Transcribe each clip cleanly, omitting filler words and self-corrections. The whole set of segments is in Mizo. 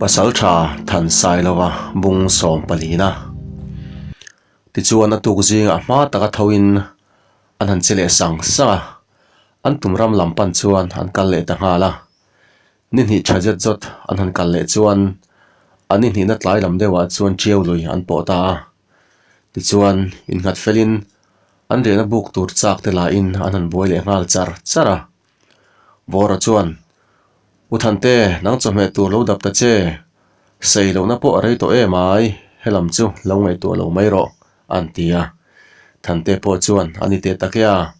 Pasaltha Thansailova bung sawm palina. Tichuan a tuk zingah hma taka thoin an han che leh sang sang a, an tum ram lam pan chuan an kal leh ta nghal a. Ni hnih tha zet zawt an han kal leh chuan an ni hnihna tlai lam deuhah chuan ṭiau lui an pawh ta a. Tichuan innghat felin an riahna buk tur chak te lahin an han buai leh nghal char char a. Vawra chuan, U Thante, nang chawhmeh tur lo dap ta che. Sei lohna pawh a rei tawh em ai, helam chu lo ngaihtuah lo mai rawh, an ti a. Thante pawh chuan, A ni teh tak e a,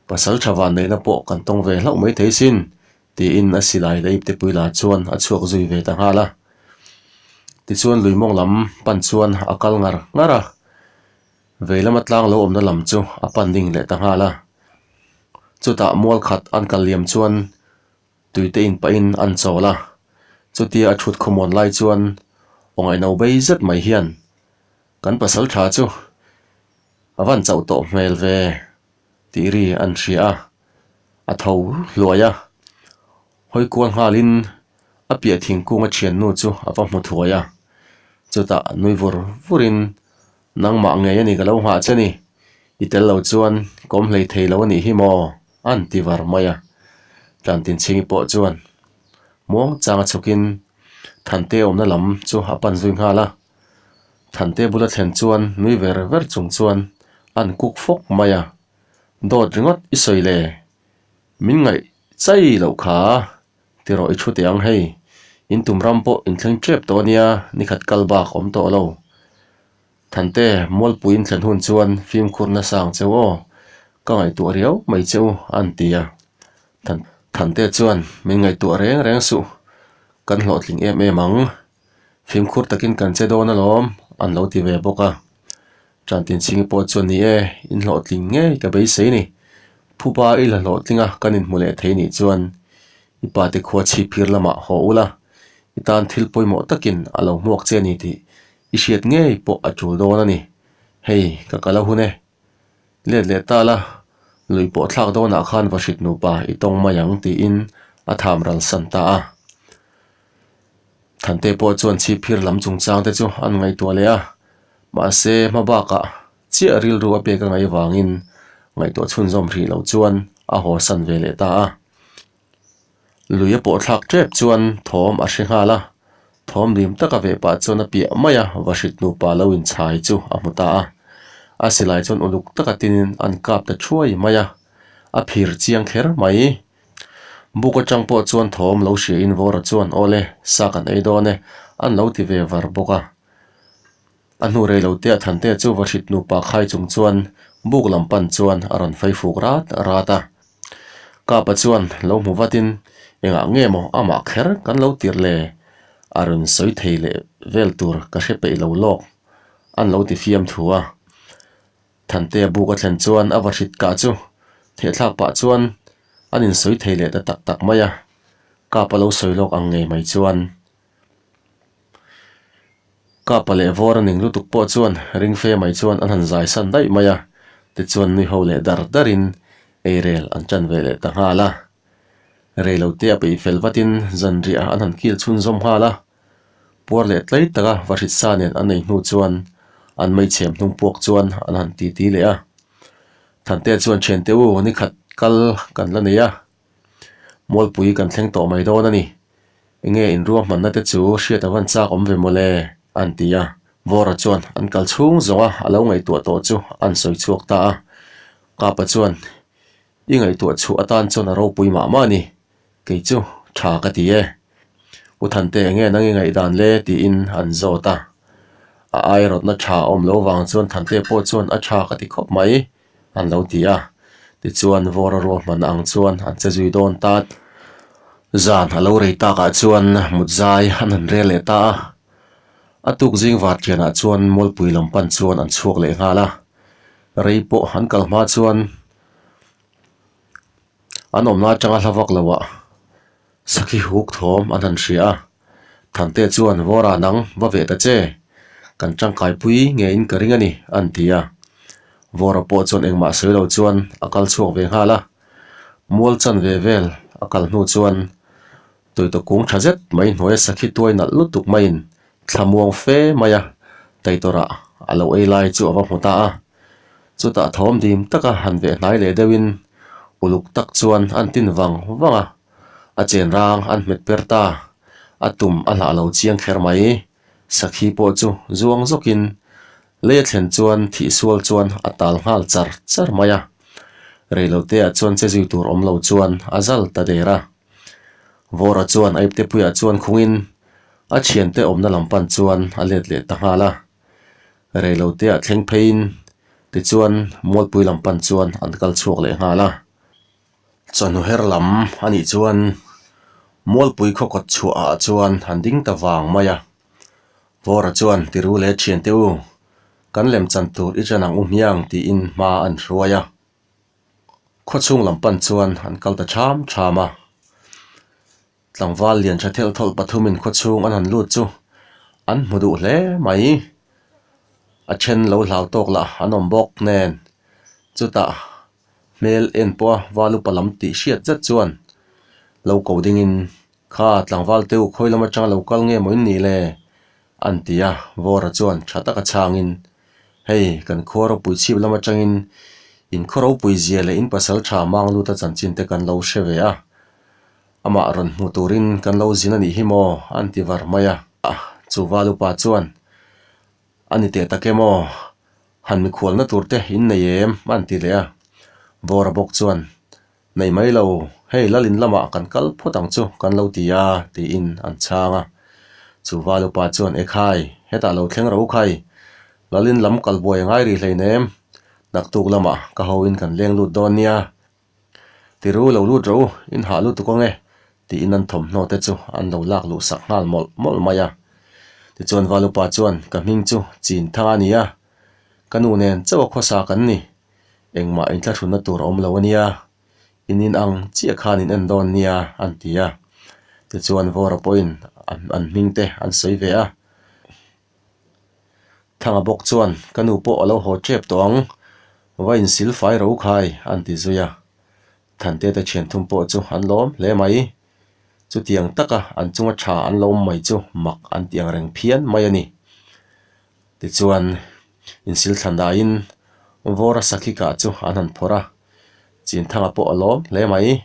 pasal tha van neihna pawh kan tawng ve hlauh mai thei sin, tiin a silai leh ipte pui la chuan a chhuak zui ve ta nghal a. Tichuan lui mawng lam pan chuan a kal ngar ngar a, vei lama tlang lo awmna lam chu a pan ding leh ta nghal a. Chutah mual khat an kal liam chuan tuite inpahin an chawl a, chutia a thut khawmuan lai chuan aw ngaihno bei zet mai hian kan pasal tha chu a van chauh tawh hmel ve tih ri an hria a, a tho hluai a, hawi kual nghalin a piah thingkung a thiannu chu a va hmu thuai a, chutah nui vur vurin nangmah ngei a ni ka lo nghah che ni, i tel lo chuan kawm hlei thei lo a nih hi maw an ti var mai a, Tlantinchhingi pawh chuan muang changa chhukin Thante awmna lam chu a pan zui nghal a. Thante bula thlen chuan nui ver ver chung chuan an kuk fawk mai a, Dawt ringawt i sawi le, min ngaih chai loh kha ti rawh i thu teh ang hei, in tum ram pawh in thleng tep tawh ania nikhat kal bak awm tawh lo. Thante Mualpui in thlen hun chuan fimkhur nasa ang cheu aw, ka ngaihtuah riau mai cheu an ti a. Thante chuan min ngaihtuah reng reng suh, kan hlawhtling em em ang. Fimkhur takin kan che dawn alawm, an lo ti ve bawk a. Ṭantinchhingi pawh chuan ni e, in hlawhtling ngei ka beisei ni. Phuba i la hlawhtling a kan inhmu leh thei nih chuan i pate khua chhipphir lamah haw ula, i tan thil pawimawh takin a lo hmuak che ni tih i hriat ngei pawh a ṭul dawn a ni. Hei, ka kal a hun e. Let leh ta la, lui pawh thlak dawnah khan va hrit nupa i tawng mai ang tiin a tham ral san ta a. Thante pawh chuan chhipphir lam chungchang te chu an ngaihtuah leh a, mahse hma bakah chiah rilru a pek a ngaih vangin ngaihtuah chhunzawm hrih loh chuan a haw san ve leh ta a. Lui a pawh thlak tep chuan thawm a hre nghal a, thawm lim taka veh pah chuan a piah mai a, vahrit nupa lo inchhai chu a hmu ta a. A silai chuan uluk taka tinin an kap ta thuai mai a, a phir chiang kher mai. Buk atang pawh chuan thawm lo hriain Vawra chuan aw le, sa kan ei dawn e, an lo ti ve var bawk a. A hnu rei lo te a Thante chu vahrit nupa khai chung chuan buk lam pan chuan a rawn fei fuk rat rat a. Kapa chuan lo hmu vatin engah nge maw amah kher kan lo tirh le? A rawn sawi thei leh vel tur ka hre peih lo lawk an lo ti fiam thu a. Thantea buk a thlen chuan a vahrit kah chu thehthlak pah chuan an insawi thei leh ta tak tak mai a. Kapa lo sawi lawk ang ngei mai chuan. Kapa leh vawr a ning lutuk pawh chuan ring fe mai chuan an han zai san daih mai a, tichuan nui ho leh dar darin eirel an tan ve leh ta nghal a. Reilote a peih fel vatin zanriah an han kil chhunzawm nghal a, puar leh tlai taka vahrit sa nen an ei hnu chuan an meichhem hnung puak chuan an han titi leh a. Thante chuan thiante u nikhat kal kan la nei a. Mualpui kan thleng tawh mai dawn a ni. Enge inruahmanna te chu hriat a van chak awm ve mawle? an ti a. Vawra chuan an kal chhung zawng a, a lo ngaihtuah tawh chu an sawi chhuak ta a. Kapa chuan, I ngaihtuah chhuah atan chuan a ropui mah mah a ni. Kei chu tha ka ti e. U Thante enge nang i ngaihdan le? tiin an zawt a. A airawtna tha a awm lo vang chuan Thante pawh chuan a tha ka ti khawp mai. an lo ti a. Tichuan Vawra ruahman ang chuan an che zui dawn ta. Zan a lo rei takah chuan mut zai an han rel leh ta a. A tuk zing vartianah chuan Mualpui lam pan chuan an chhuak leh nghal a. Rei pawh an kal hma chuan an awmna atanga hla vak loah Sakhi huk thawm an han hria a, Thante chuan Vawra nang va veh ta che, kan tangkaipui ngeiin ka ring a ni, an ti a. Vawra pawh chuan engmah sawi lo chuan a kal chhuak ve nghal a, mual chan ve vel a kal hnu chuan. Tawitaw kung tha zet mai hnuaia sakhi tuai nalh lutuk maiin thlamuang fe mai a, taitawrah a lo ei lai chu a va hmu ta a. Chutah thawm dim taka han veh hnai leh deuhin uluk tak chuan an tin vang vang a, a chen rang an hmet per ta, a tum a hlah lo chiang kher mai. Sakhi pawh chu zuang zawkin lei a thlen chuan thihsual chuan a tal nghal char char mai a, reiloteah chuan che zui tur awm lo chuan a zal ta der a. Vawra chuan a iptepuiah chuan khungin a thiante awmna lam pan chuan a let leh ta nghal a. Reiloteah thleng pheiin tichuan Mualpui lam pan chuan an kal chhuak leh nghal a. Chawhnu her lam a nih chuan Mualpui khaw kawt chhuahah chuan an ding ta vang mai a. Vawra chuan Tiru leh thiante u, kan lemchan tur i ṭan ang u hmiang tiin hma an hruai a. Khaw chhung lam pan chuan an kal ta ṭham ṭham a. Tlangval lian ṭha thelh thawlh pathumin khaw chhung an han lut chu an hmu duh hle mai. A ṭhen lo hlau tawk lah an awm bawk nen chutah hmel en pawha val upa lam tih hriat zet chuan lo ko dingin kha tlangval te u khawi lam aṭanga lo kal nge maw in nih le? an ti a, Vawra chuan ṭha taka chhangin Hei, kan khua ropui chhip lam atangin in khaw ropui zia leh in pasal tha mang luta chanchin te kan lo hre ve a, amah rawn hmu turin kan lo zin a nih hi maw? an ti var mai a. Chu Valupa chuan, A ni teh tak em aw, han mikhualna tur te in nei em? an ti leh a. Vawra bawk chuan, Nei mai lo, hei Lalin lamah kan kal phawt ang chu kan lo ti a, tiin an chhang a. Chu val upa chuan, Ekhai, hetah lo thleng ro khai, Lalin lam kal buai a ngai rih hleinem, naktuk lamah ka hoin kan leng lut dawn nia. Tiru lo lut ro, in hah lutuk ang e, tiin an thawmhnaw te chu an lo lak luh sak nghal mawlh mawlh mai a. Tichuan val upa chuan, Ka hming chu Chinthanga a ni a, ka nu nen chauh a khawsa kan ni. Engmah inthlahrunna tur a awm lo a nia, in in ang chiah khan in en dawn nia an ti a. Tichuan Vawra pawhin an hming te an sawi ve a. Thanga bawk chuan ka nu pawh a lo haw tep tawh ang, va insil fai ro khai an ti zui a. Thantete thian thum pawh chu an lawm hle mai. Chutiang taka an chunga tha an lo awm mai chu mak an ti ang reng phian mai a ni. Tichuan, insil thlan dahin Vawra sakhi kah chu an han phawrh a, Chinthanga pawh a lawm hle mai.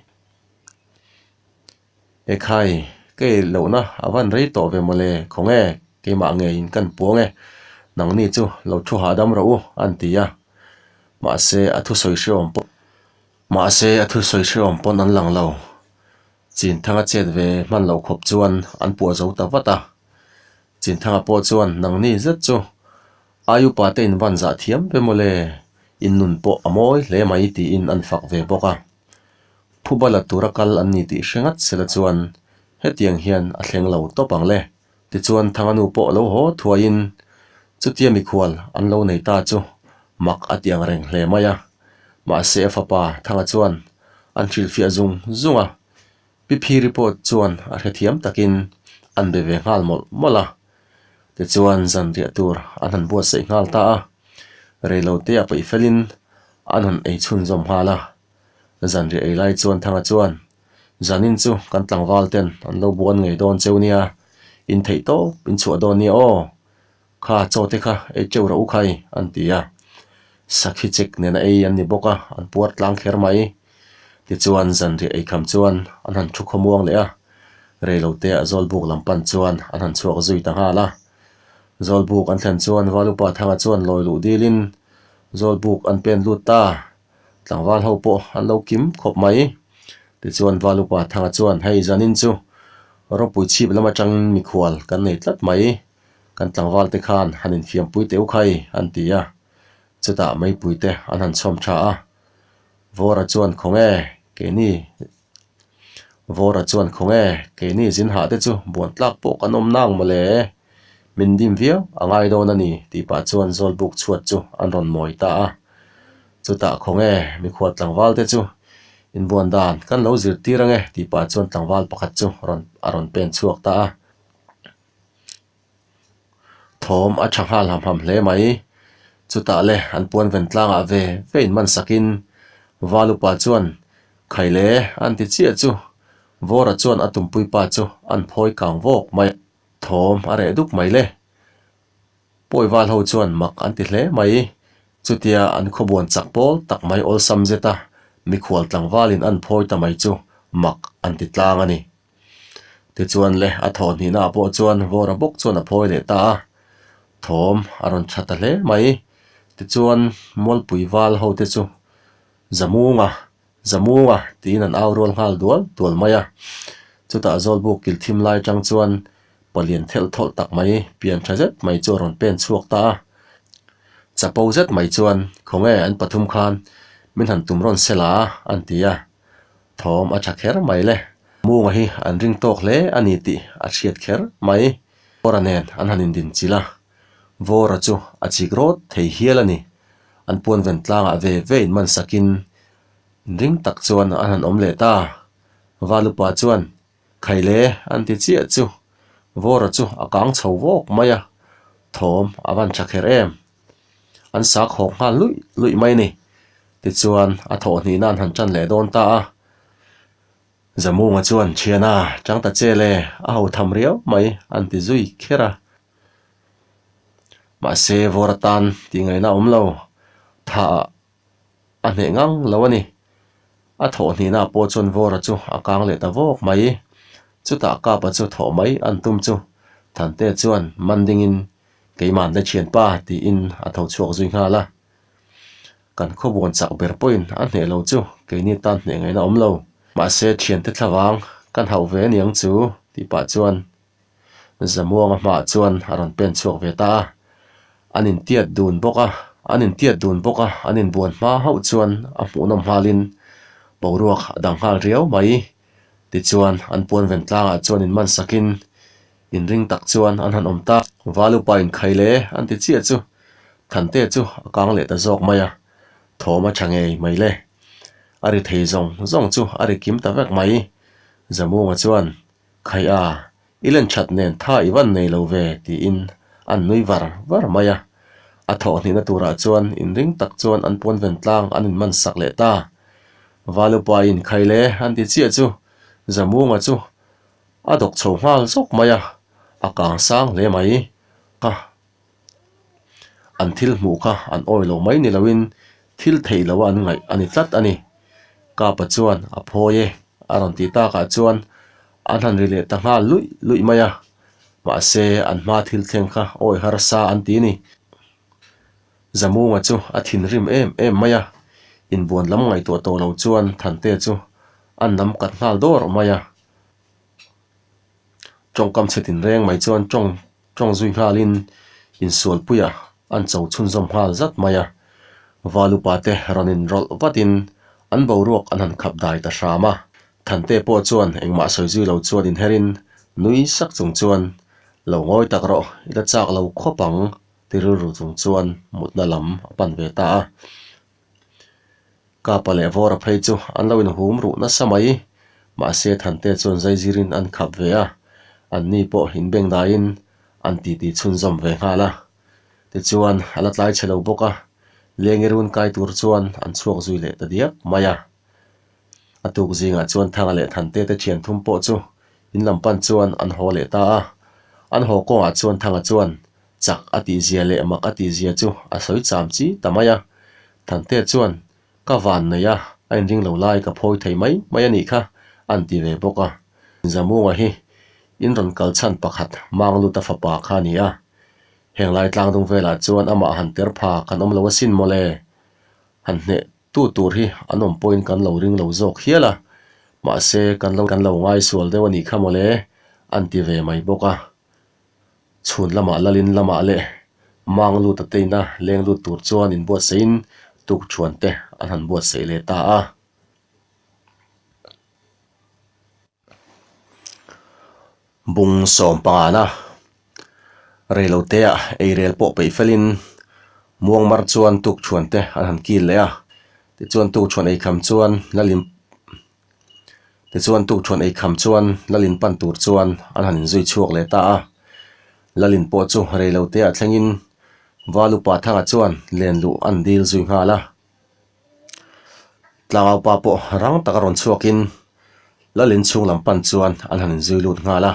Ekhai, ka ei lohna a van rei tawh ve mawle, khawnge keimah ngeiin kan puang e, nangni chu lo thu hahdam rawh u, an ti a. Mahse, a thusawi hrehawm pawh mahse, a thusawi hrehawm pawn an lang lo. Chinthanga chet ve hman loh khawp chuan an puah zo ta vat a. Chinthanga pawh chuan nangni zet chu ai upa te in van zah thiam ve mawle, in nun pawh a mawi hle mai tiin an fak ve bawk a. Phuba la tura kal an ni tih hre ngat sela chuan hetiang hian a thleng lo tawp ang le. Tichuan Thanga nu pawh lo haw thuaiin chutia mikhual an lo nei ta chu mak a ti ang reng hle mai a. Mahse a fapa Thanga chuan an hrilhfiah zung zung a. Pi Phiri pawh chuan a hrethiam takin an be ve nghal mawlh mawlh a, tichuan zanriah tur an han buatsaih nghal ta a, reilote a peih felin an han ei chhunzawm nghal a. Zanriah ei lai chuan Thanga chuan, Zanin chu kan tlangval ten an lo buan ngei dawn cheu nia, in theih tawp in chhuah dawn nia aw, Kha chaw te kha ei teuh rawh u khai an ti a, sakhi chek nena ei an ni bawk a, an puar tlang kher mai. Tichuan zanriah ei kham chuan an han thu khawmuang leh a, reilote ah Zawlbuk lam pan chuan an han chhuak zui ta nghal a. Zawlbuk an thlen chuan Valupa Thanga chuan lawi luh dilin Zawlbuk an pen lut ta, tlangval ho pawh an lo kim khawp mai. Tichuan Valupa Thanga chuan hei zanin chu ropui chhip lam atangin mikhual kan nei tlat mai. Kan tlangval te khan han infiampui teh u khai an ti a, chutah meipui te an han chhawm tha a. Vawra chuan khawnge keini Vawra chuan khawnge keini zin hah te chu buan tlak pawh kan awm nang mawle, min dim viau a ngai dawn a ni tih pah chuan Zawlbuk chhuat chu an rawn mawi ta a. Chutah khawnge mikhual tlangval te chu inbuan dan kan lo zirtir ange tih pah chuan tlangval pakhat chu rawn a rawn pen chhuak ta a. Thawm a tha nghal ham ham hle mai. Chutah le an puan ven tlangah ve ve in man sakin Val upa chuan Khaile an ti chiah chu. Vawra chuan a tumpui pa chu an phawi kang vawk mai a, thawm a reh dup mai le. Pawi val ho chuan mak an ti hle mai. Chutia an khawbuan chak pawl tak mai awlsam zet a, mikhual tlangvalin an phawi ta mai chu mak an ti tlang a ni. Tichuan le a thawh hnihnaah pawh chuan Vawra bawk chuan a phawi leh ta a, thawm a rawn tha ta hle mai. Tichuan Mualpui val ho te chu Zamunga, Zamunga tiin an au rual nghal dual dual mai a. Chutah Zawlbuk kil thim lai atang chuan palian thelh thawlh tak mai pian tha zet mai chu a rawn pen chhuak ta a. Chapo zet mai chuan khawnge an pathum khan min han tum rawn sela an ti a. Thawm a tha kher mai le. Munga hi an ring tawk hle a ni tih a hriat kher mai. Vawra nen an han indin chilh a, Vawra chu a chik rawt thei hial a ni. An puan ven tlangah ve ve in man sakin ring tak chuan an han awm leh ta. Valupa chuan, Khaile an ti chiah chu. Vawra chu a kang chho vawk mai a, thawm a van tha kher em. An sak hawk nghal luih luih mai ni. Tichuan a thawh hnihna an han tan leh dawn ta a. Zamunga chuan, Thiana, chang ta che le, a ho tham riau mai an ti zui kher a. Mahse vawr atan tih ngaihna a awm lo, tha ah a hneh ngang lo a ni. A thawh hnihnaah pawh chuan Vawra chu a kang leh ta vawk mai. Chutah Kapa chu thawh mai an tum chu Thante chuan man dingin Keimah le thianpa tiin a tho chhuak zui nghal a. Kan khawbuan chak ber pawhin a hneh lo chu keini tan hneh ngaihna awm lo. Mahse thiante thlavang kan hauh ve aniang chu tih pah chuan Zamuanga hmaah chuan a rawn pen chhuak ve ta a, an intiat dun bawk a, an intiat dun bawk a, an inbuan hma hauh chuan a hmuhnawm nghalin boruak a dang nghal riau mai. Tichuan an puan ven tlangah chuan inman sakin inring tak chuan an han awm ta. Valupa inkhai le an ti chiah chu Thante chu a kang leh ta zawk mai a, thawm a tha ngei mai le. A ri thei zawng zawng chu a ri kim ta vek mai. Zamunga chuan Khai a, i len that nen tha i van nei lo ve tiin an nui var var mai a. A thawh hnihna turah chuan inring tak chuan an puan ven tlang an inman sak leh ta. Valupa in khai le an ti chiah chu Zamunga chu a dawk chho nghal zawk mai a, a kang sang hle mai. Ka An thil hmuh kha an awi lo mai ni loin thil theih loh a an ngaih a ni tlat a ni. Kapa chuan a phawi e a rawn tih takah chuan an han ri leh ta nghal luih luih mai a, mahse an hma thil thleng kha awi harsa an ti ni. Zamunga chu a thinrim em em mai a, inbuan lam ngaihtuah tawh lo chuan Thante chu an lam kat nghal dawr mai a. Tawngkam chhe tinreng mai chuan tawng Tawng zui nghalin insualpuia an cho chhunzawm nghal zat mai a, Valupa te rawn inrawlh vatin an boruak an han khap dai ta hram a. Thante pawh chuan engmah sawi zui lo chuan inherin nui sak chung chuan, Lo ngawi tak rawh, i la chak lo khawp ang, ti rilru chung chuan mutna lam a pan ve ta a. Kapa leh Vawra phei chu an lo inhum ruh nasa mai. Mahse Thante chuan zaizirin an khap ve a, anni pawh inbeng daiin an titi chhunzawm ve nghal a. Tichuan a la tlai chhe lo bawk a, lengi run kai tur chuan an chhuak zui leh ta diak mai a. A tuk zingah chuan Thanga leh Thante te thian thum pawh chu in lam pan chuan an haw leh ta a. An haw kawngah chuan Thanga chuan Chak a tihzia leh mak a tihzia chu a sawi cham chi ta mai a. Thante chuan, Ka van nei a, a inring lo lai ka phawi thei mai mai a nih kha, an ti ve bawk a. Zamunga hi in rawn kal chhan pakhat Mangluta fapa kha a ni a. Heng lai tlangdung velah chuan amah han ter pha kan awm lo asin mawle. Han hneh tu tur hi an awm pawhin kan lo ring lo zawk hial a, mahse kan lo kan lo ngaisual deuh a nih kha mawle, an ti ve mai bawk a. Chhun lamah Lalin lamah leh Mang lut a teina leng lut tur chuan inbuatsaihin tukṭhuan te an han buatsaih leh ta a. Bung sawm pangana reiloteah eirel pawh peih felin Muangmar chuan tukṭhuan te an han kil leh a. Tichuan tukṭhuan eikham chuan Lalin Tichuan tukṭhuan ei kham chuan Lalin pan tur chuan an han inzui chhuak leh ta a. Lalin pawh chu reiloteah thlengin Valupa Thanga chuan len luh an dil zui nghal a. Tlangaupa pawh rang taka rawn chhuakin. Lal inchhung lam pan chuan an han inzui lut nghal a,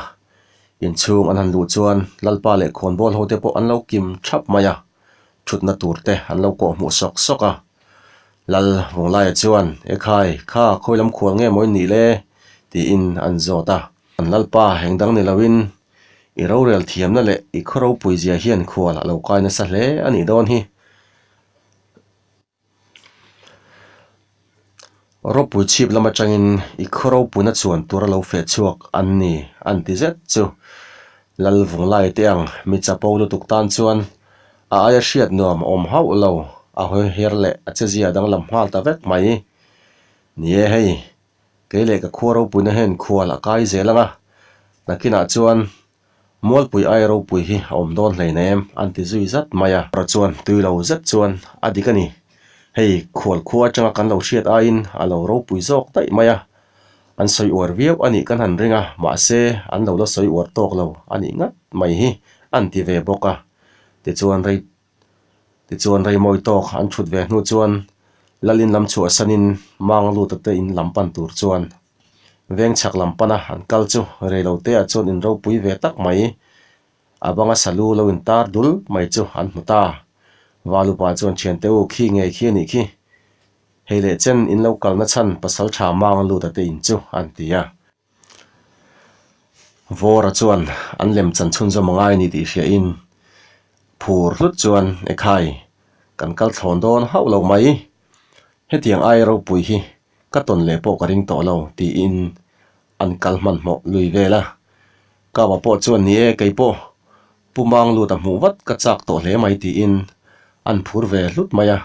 inchhung an han luh chuan Lalpa leh khawnbawl ho te pawh an lo kim thap mai a, thutna tur te an lo kawh hmuh sawk sawk a. Lal Vunglaia chuan, Ekhai, kha khawi lam khual nge maw in nih le? tiin an zawt a. An Lalpa eng dang ni loin i rorel thiamna leh i khaw ropui zia hian khual a lo kai nasa hle a nih dawn hi. Ropui chhip lam atangin i khaw ropuina chuan tur a lo feh chhuak an ni an ti zet chu. Lal Vunglai te ang mi chapo lutuk tan chuan a aia hriat nuam awm hauh lo a hawi her leh a chezia danglam nghal ta vek mai. Ni e hei, kei leh ka khua ropuina hian khual a kai zel ang a, nakinah chuan Mualpui ai ropui hi a awm dawn hleinem an ti zui zat mai a. Ra chuan tui lo zet chuan a dik a ni. Hei khual khua atanga kan lo hriat aiin a lo ropui zawk daih mai a. An sawi uar viau a nih kan han ring a, mahse an lo la sawi uar tawk lo a nih ngat mai hi an ti ve bawk a. Tichuan rei Tichuan rei mawi tawk an thut ve hnu chuan Lalin lam chhuahsanin mang lut te in lam pan tur chuan veng chhak lam pana an kal chu reilote ah chuan in ropui ve tak mai a banga salu lo in tar dul mai chu an hmu ta. Valupa chuan thiante u khi ngei khi a nih khi. Hei leh chen in lo kalna chhan pasal tha mang lut te in chu an ti a. Vawra chuan an lem chan chhunzawm a ngai a ni tih hriain phur hlut chuan Ekhai kan kal thlawn dawn hauh lo mai, hetiang ai ropui hi ka tawn leh pawh ka ring tawh lo tiin an kal hmanhmawh lui vel a. Kapa pawh chuan ni e kei pawh Pu Mang lut a hmuh vat ka chak tawh hle mai tiin an phur ve hlut mai a,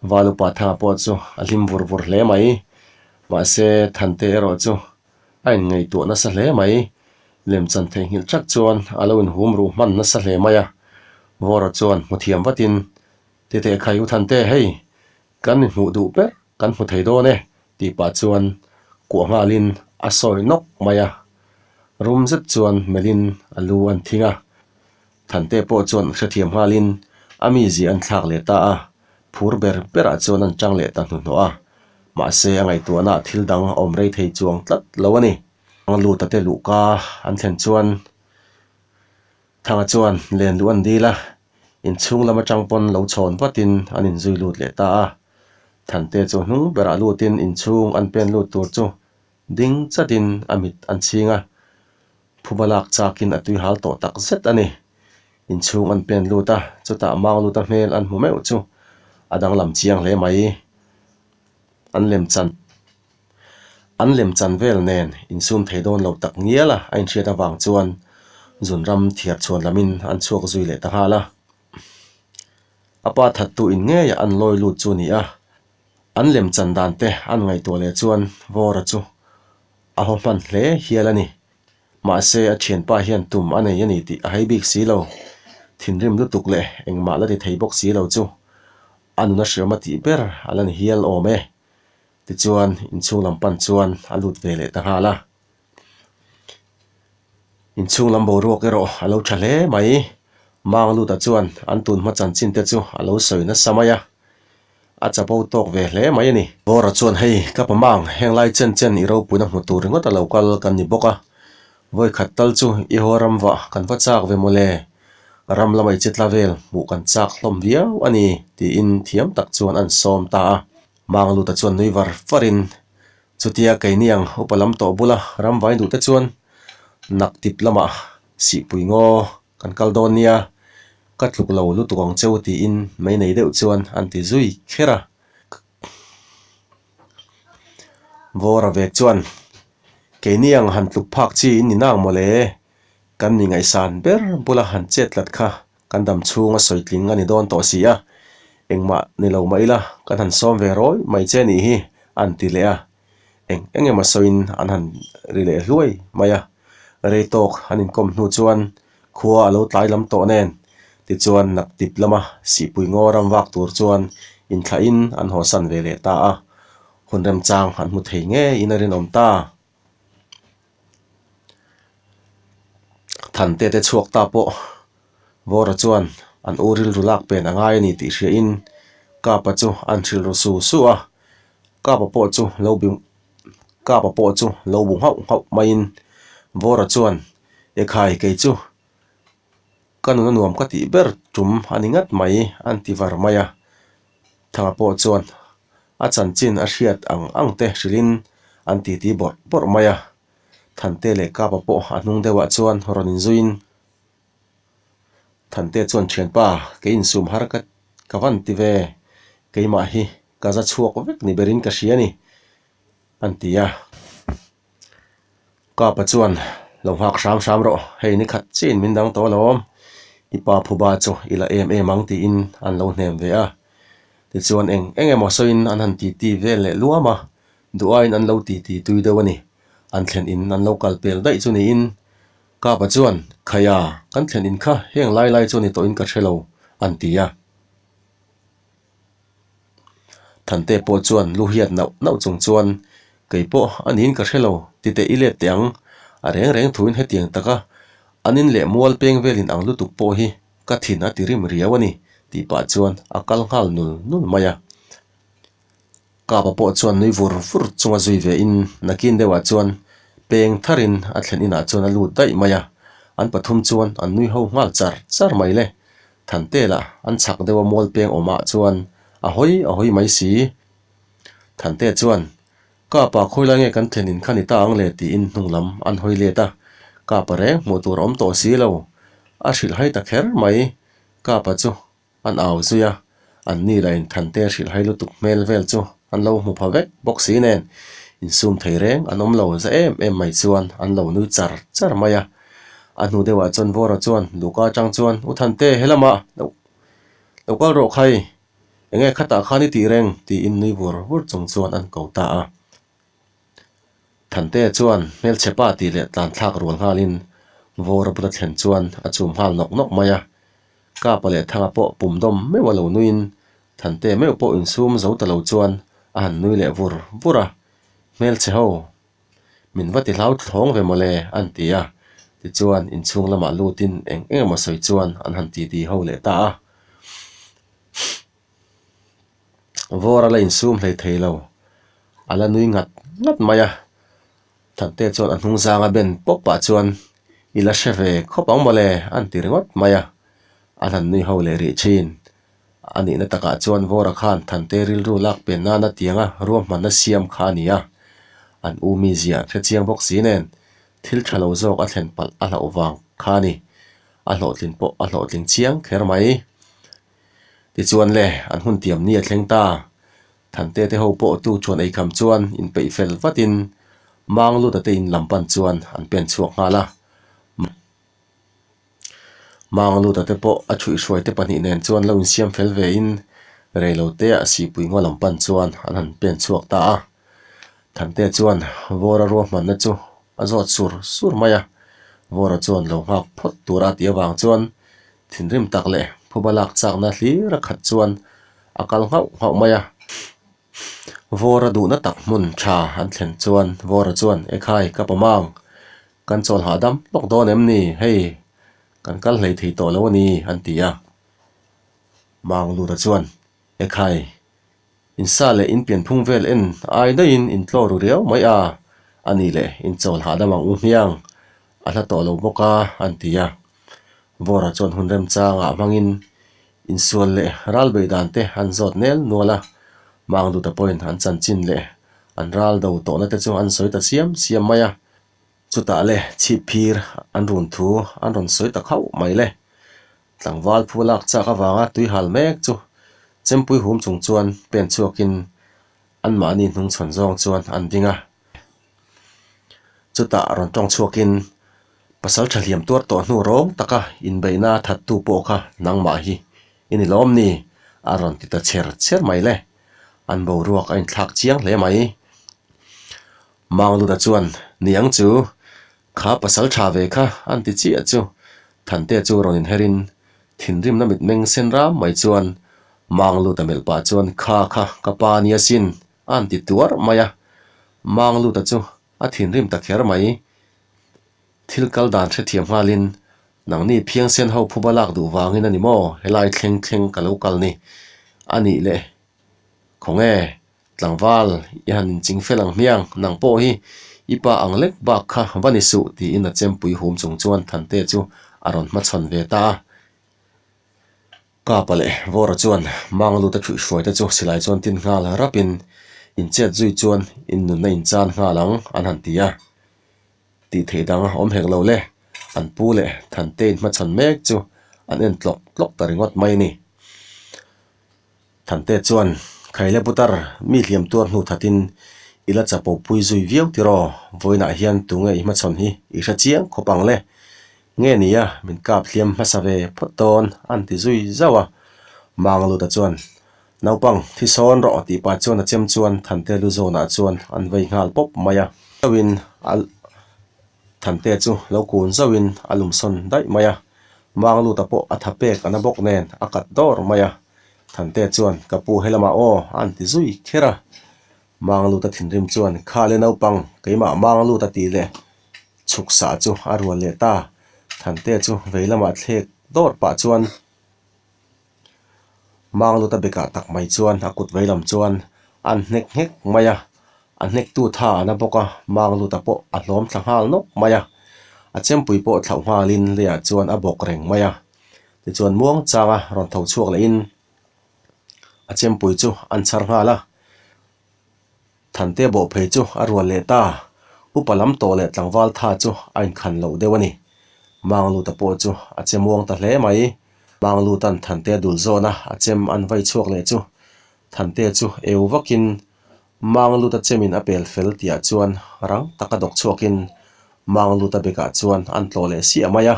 Valupa Thanga pawh chu a hlim vur vur hle mai. Mahse Thante erawh chu a inngaihtuah nasa hle mai. Lemchan theihnghilh tak chuan a lo inhum ruh hman nasa hle mai a, Vawra chuan hmu thiam vatin, Titeh khai u Thante hei, kan inhmuh duh ber kan hmu thei dawn e tih pah chuan kuah nghalin a sawi nawk mai a, rum zet chuan melhin a lu an thing a, Thante pawh chuan hrethiam nghalin a mizia an thlak leh ta a, phur ber berah chuan an tang leh ta hnuhnawh a, mahse a ngaihtuahna ah thil dang a awm rei thei chuang tlat lo a ni. Luta te luhka an thlen chuan Thanga chuan len luh an dil a, inchhung lam atang pawn lo chhawn vatin an inzui lut leh ta a. Thante chu hnung berah lutin inchhung an pen lut tur chu ding chatin a mit an chhing a, phuba lak chakin a tui hal tawh tak zet a ni. Inchhung an pen lut a, chutah mang luta hmel an hmu meuh chu a danglam chiang hle mai. An lem chan. An lem chan vel nen insum thei dawn lo tak ngial a a inhriat avang chuan zunram thiar chhuan lamin an chhuak zui leh ta nghal a. A pa thattu in ngeiah an lawi lut chu a ni a, an lem chan dan te an ngaihtuah leh chuan Vawra chu a haw hman hle hial a ni. Mahse a thianpa hian tum a nei a ni tih a hei bik si lo. Thinrim lutuk leh engmah la ti thei bawk si lo chu a nuna hriam a tih ber a la ni hial awm e. Tichuan inchhung lam pan chuan a lut ve leh ta nghal a. Inchhung lam boruak erawh a lo tha hle mai. Mang luta chuan an tun hma chanchin te chu a lo sawi nasa mai a, a chapo tawk ve hle mai a ni. Bawra chuan hei ka pa mang heng lai chen chen i ropuina hmu tur ringawt a lo kal kan ni bawk a, vawi khat tal chu i haw ram vah kan va chak ve mawle, ram lamah i che tla vel hmuh kan chak hlawm viau a ni tiin thiam tak chuan an sawm ta a. Mang luta chuan nui var varin, Chutia keini ang upa lam tawh bula ram vai duhte chuan nak tip lamah sihpui ngaw kan kal dawn nia, ka tluk lo lutuk ang cheu tiin mei nei deuh chuan an ti zui kher a. Vawra vek chuan, Keini ang han tluk phak chi in ni nang mawle, Kan mi ngaihsan ber bula han chet tlat kha kan dam chhung a sawi tling a ni dawn tawh si a, engmah ni lo mah ila kan han sawm ve rawi mai che nih hi an ti leh a, eng eng emaw sawiin an han ri leh hluai mai a, rei tawk an inkawm hnu chuan khua a lo tlai lam tawh nen tichuan naktip lama sihpui ngaw ram vak tur chuan inthlahin an hawsan ve leh ta a, hun remchang an hmu thei ngeiin a rinawm ta. Thante te chhuak ta pawh Vawra chuan an u rilru lak pen a ngai a ni tih hriain Kapa chu an hrilh ru su su a, Kapa pawh chu lo bi. Kapa pawh chu lo bu nghauh nghauh maiin Vawra chuan, Ekhai kei chu ka nuna nuam ka tih ber tum a ni ngat mai an ti var mai a. Thanga pawh chuan a chanchin a hriat ang ang te hrilhin an titi bawrh bawrh mai a. Thante leh Kapa pawh a hnung deuhah chuan rawn inzuiin Thante chuan thianpa kei insum har ka ka van ti ve, keimah hi ka za chhuak vek ni berin ka hria a ni an ti a. Kapa chuan lo nghak hram hram rawh, hei ni khat chiahin min dang tawh alawm, i pa phuba chu i la em em ang tiin an lo hnem ve a. Tichuan eng eng emaw sawiin an han titi vel leh luam a, duh aiin an lo titi tui deuh a ni, an thlen in an lo kal pel daih chu niin Kapa chuan, Khaia, kan thlen in kha heng lai lai chu ni tawhin ka hre lo, an ti a. Thante pawh chuan lu hiat nauh nauh chung chuan, Kei pawh a niin ka hre lo, ti teh i let teh ang. A reng reng thuin hetiang taka an in leh mual peng velin ang lutuk pawh hi ka thin a ti rim riau a ni, tih pah chuan a kal nghal nul nul mai a. Kapa pawh chuan nui vur vur chunga zui ve in nakin deuhah chuan peng tharin a thlen inah chuan a lut daih mai a, an pathum chuan an nui ho nghal char char mai le. Thante lah an chhak deuha mual peng awmah chuan a hawi a hawi mai si. Thante chuan, Kapa khawilai nge kan thlen in kha ni ta ang le tiin hnung lam an hawi let a, Kapa reng hmuh tur a awm tawh si lo. A hrilh hai ta kher mai. Kapa chu An au zui a, an ni lah in Thante hrilhhai lutuk hmel vel chu an lo hmu pha vek bawk si nen insum thei reng an awm lo za em em mai chuan an lo nui char char mai a. A hnu deuhah chuan Vawra chuan Luka atang chuan U Thante helamah lo lo kal rawh khai, enge khatah khan i tih reng tiin nui vur vur chung chuan an ko ta a. Thante chuan hmelchhe pa tih leh tlan thlak rual nghalin Vawra bula thlen chuan a chum nghal nawk nawk mai a. Kapa leh Thanga pawh pum dawm meuh a lo nuiin Thante meuh pawh insum zo ta lo chuan a han nui leh vur vur a, Hmelchhe ho, min va ti hlau thlawng ve mawle an ti a, tichuan inchhung lamah lutin eng eng emaw sawi chuan an han titi ho leh ta a. Vawr a la insum hlei thei lo, a la nui ngat ngat mai a. Thante chuan a hnung zanga ben pawp pah chuan i la hre ve khawp ang mawle an ti ringawt mai a, an han nui ho leh rih thin. A nihna takah chuan Vawra khan Thante rilru lak pen nana tianga ruahmanna siam kha a ni a, an u mizia an hrechiang bawk si nen thil tha lo zawk a thlen palh a hlauh vang kha a ni. A hlawhtlin pawh a hlawhtling chiang kher mai. Tichuan le, an hun tiam ni a thleng ta. Thante te ho pawh tu chuan eikham chuan inpeih fel vatin Mangluta te in lam pan chuan an pen chhuak nghal a. Mangluta te pawh a chhuihhruai te pahnih nen chuan lo insiam fel ve in reilote ah sihpui ngaw lam pan chuan an han pen chhuak ta a. Thante chuan Vawra ruahmanna chu a zawt sur sur mai a. Vawra chuan lo nghak phawt tura a tih avang chuan Thinrim tak leh phuba lak chakna hlir a khat chuan a kal nghauh nghauh mai a. Vawra duhna tak hmun tha an thlen chuan Vawra chuan, Ekhai, ka pawm ang. Kan chawl hahdam lawk dawn em ni? Hei, kan kal hlei thei tawh lo a ni, an ti a. Mangluta chuan, Ekhai, insa leh in pianphung vel en ai daihin in tlaw ru riau mai a, a nih leh in chawl hahdam ang u hmiang, a hla tawh lo bawk a, an ti a. Vawra chuan hun remchangah hmangin insual leh ral beih dan te an zawt nel nual a, Mangduta pawhin an chanchin leh an ral do tawhna te chu an sawi ta siam siam mai a. Chutah le chhip phir an run thu an rawn sawi ta khauh mai le. Tlangval phu lak chak avanga tui hal mek chu chempui hum chung chuan pen chhuakin anmahni hnungchhawn zawng chuan an ding a. Chutah rawn tawng chhuakin pasal tha hliam tuar tawh hnu rawng taka inbeihna thattu pawh kha nangmah hi i ni lawm ni? a rawn ti ta chher chher mai le. An boruak a inthlak chiang hle mai. Mangluta chuan, Niang chu, kha pasal tha ve kha an ti chiah chu. Thante chu rawn inherin thinrimna mitmeng sen ram mai chuan Mangluta melh pah chuan, Kha kha ka pa nia sin a han ti tuar mai a. Mangluta chu a thinrim ta kher mai. Thil kal dan hrethiam nghalin, Nangni phiangsen ho phuba lak duh vangin a ni maw helai thleng thleng ka lo kal ni? A nih leh, Khawnge? Tlangval, i han inching fel ang hmiang, nang pawh hi i pa ang lek bak kha va ni suh, tiin a chempui hum chung chuan Thantea chu a rawn hmachhawn ve ta a. Kapa leh Vawra chuan Mangluta ṭhuihhruai te chu silai chuan tin nghal rapin inchet zui chuan in nunna inchan nghal ang an han ti a. Tih theih dang awm hek lo le, an pu leh Thante inhmachhawn mek chu an en tlawk tlawk ta ringawt mai a ni. Thante chuan, Khaile putar, mi hliam tuar hnu thatin i la chapo pui zui viau tiraw? Vawiinah hian tunge i hmachhawn hi i hre chiang khawp ang le. Nge nia, min kap hliam hmasa ve phawt dawn, an ti zui zauh a. Mangluta chuan, Naupang, thi sawn rawh, tih pah chuan a chem chuan Thante lu zawnah chuan an vei nghal pawp mai a. Zauhin a Thante chu lo kun zauhin a lumsawn daih mai a. Mangluta pawh a tha pek a na bawk nen a kat dawr mai a. Thante chuan, Ka pu helamah aw, a an ti zui kher a. Mangluta thinrim chuan, Kha le naupang, keimah Mangluta tih leh chhuk sah chu a rual leh ta. Thante chu vei lamah thlek dawr pah chuan Mangluta bekah tak mai chuan a kut vei lam chuan an hnek nghek mai a. A hnektu tha a na bawk a, Mangluta pawh a hlawm thla nghal nawk mai a. A chempui pawh thlauh nghalin leiah chuan a bawk reng mai a. Tichuan muang changa rawn tho chhuak lehin a chempui chu an chhar nghal a, Thante bawh phei chu a rual leh ta. Upa lam tawh leh tlangval tha chu a inkhan loh deuh a ni. Mangluta pawh chu a che muang ta hle mai. Manglutan Thante dul zawn a a chem an vai chhuak leh chu Thante chu eu vakin Mangluta chemin a pel fel tihah chuan rang taka dawk chhuakin Mangluta bekah chuan an tlawh leh siah mai a.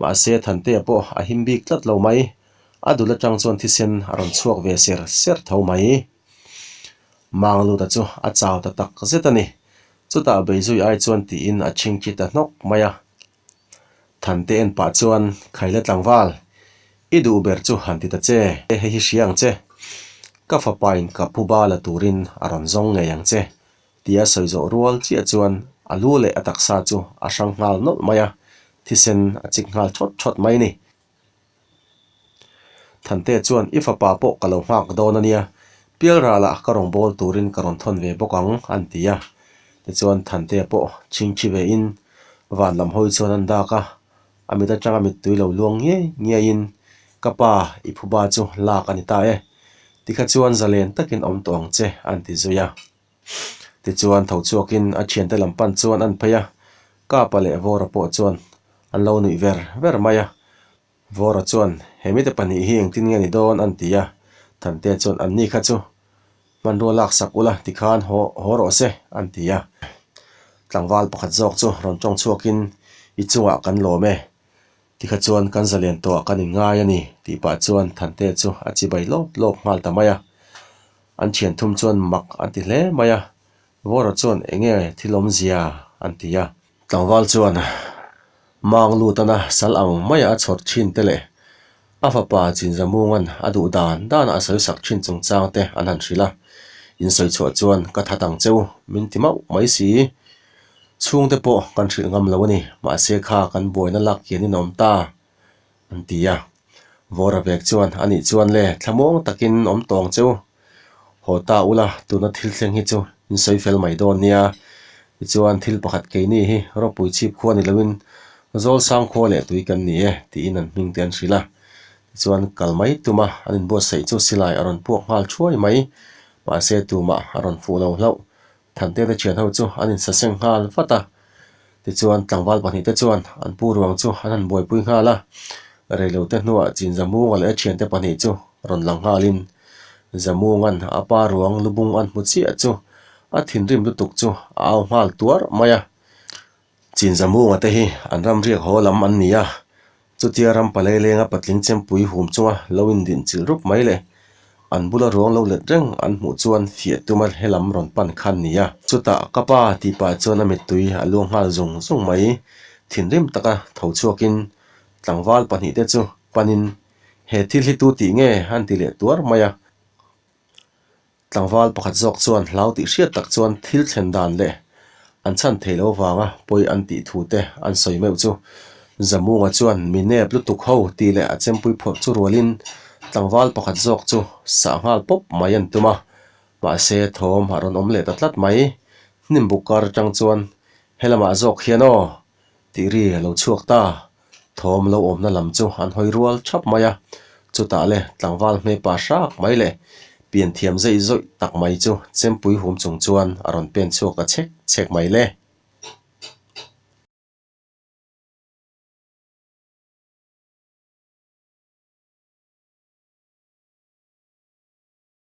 Mahse, Thantea pawh a him bik tlat lo mai. A dul atang chuan thisen a rawn chhuak ve ser ser tho mai. Mangluta chu a chau ta tak zet a ni. Chutah Beizui ai chuan tiin a chhingthi ta hnawk mai a. Thante en pah chuan, Khaile tlangval, i duh ber chu han ti ta che, hei hi hria ang che. Ka fapain ka phuba la turin a rawn zawng ngei ang che. Tia sawi zawh rual chiah chuan a lu leh a taksa chu a hrang nghal nawlh mai a, thisen a chik nghal thawt thawt mai a ni. Thante chuan i fapa pawh ka lo nghak dawn a nia, Pialralah ka rawn bawl turin ka rawn thawn ve bawk ang an ti a. Tichuan Thantea pawh chhingchhi vein van lam hawi chuan an dak a, a mit atanga mittui lo luang ngiai ngiaiin ka pa i phuba chu lak a ni ta e, tikha chuan zalen takin awm tawh ang che an ti zui a. Tichuan tho chhuakin a thiante lam pan chuan an phei a, Kapa leh Vawra pawh chuan an lo nuih ver ver mai a. Vawra chuan, He mite pahnih hi engtin nge ni dawn? an ti a. Thantea chuan, Anni kha chu hmanrua laksak ula tikhan haw haw rawh se, an ti a. Tlangval pakhat zawk chu rawn tawng chhuakin, I chungah kan lawm e. Tikha chuan kan zalian tawhah kan inngai a ni, tih pah chuan Thantea chu a chibai lawp lawp nghal ta mai a. An thian thum chuan mak an ti hle mai a, Vawra chuan eng nge thil awmzia an ti a. Tlangval chuan mang lutana sal ang maia a chhawr thin te leh a fapa Chinzamunga'n a duh dan dana a sawi sak thin chungchang te an han hrilh a, in sawi chhuah chuan ka that ang cheu min ti mauh mai si. Chhungte pawh kan hrilh ngam lo a ni, mahse kha kan buaina lak kian in a awm ta. An ti a. Vawra vek chuan, A nih chuan le, thlamuang takin awm tawng che u. Haw ta ula, tuna thil thleng hi chu in sawi fel mai dawn nia. Tichuan, thil pakhat keini hi ropui chhip khua ni loin Zawlsang khua leh tui kan ni e, tiin an hming te an hrilh a. Tichuan, kal mai tuma an inbuatsaih chu silai a rawn puak nghal thuai mai. Mahse, tumah a rawn fuh lo hlauh. Thante te thian ho chu an insaseng nghal vat a, tichuan tlangval pahnihte chuan an pu ruang chu an han buaipui nghal a, reilote hnuah Chinzamunga leh a thiante pahnih chu rawn lang nghalin Zamunga'n a pa ruang lubung an hmu chiah chu a thinrim lutuk chu a au nghal tuar mai a. Chinzamunga te hi an ram riak haw lam an ni a, chutia ram palei lenga patling chempui hum chunga lo indin chilh rup mai leh an bula ruang lo let reng an hmuh chuan fiah tuma helam rawn pan khan ni a. Chutah ka pa tih pah chuan a mittui a luang nghal zung zung mai, thinrim taka tho chhuakin tlangval pahnihte chu panin he thil hi tu tih nge an ti leh tuar mai a. Tlangval pakhat zawk chuan hlau tih hriat tak chuan thil thlen dan leh an chhan thei lo vanga pawi an tih thu te an sawi meuh chu. Zamunga chuan mi nep lutuk ho tih leh a chempui phawrh chu rualin tlangval pakhat zawk chu sah nghal pawp mai an tum a. Mahse thawm a rawn awm leh ta tlat mai. Hnim buk kar atang chuan helamah zawk hian aw tih ri a lo chhuak ta. Thawm lo awmna lam chu an hawi rual thap mai a. Chutah le tlangval hmepa hrak mai leh pian thiam zeih zawih tak mai chu chempui hum chung chuan a rawn pen chhuak ta chhek chhek mai le.